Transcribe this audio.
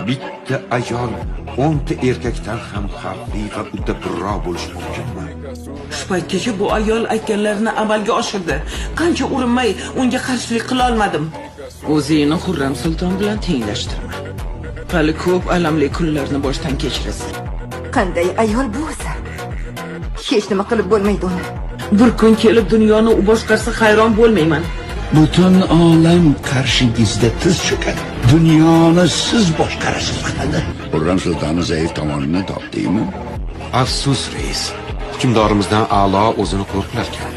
Bitta ayol 10 ta erkakdan ham xavfli va uddaburon bo'lishi mumkinmi? Shu paytgacha bu ayol aytganlarini amalga oshirdi. Qancha urinmay unga qarshilik qila olmadim. O'zingni Xurram Sulton bilan tenglashtirma. Hali ko'p alamli kunlarni boshdan kechirasan. Qanday ayol bu o'zi? Hech nima qilib bo'lmaydi uni. Bir kun kelib dunyoni u boshqarsa hayron bo'lmayman. Butun olam qarshingizda tiz cho'kadi. Dunyoni siz boshqarasiz hali. Xurram Sultonni zaif tomonini topdingmi? Afsus reis. Hukmdorimizdan a'lo o'zini qo'rqilarkan.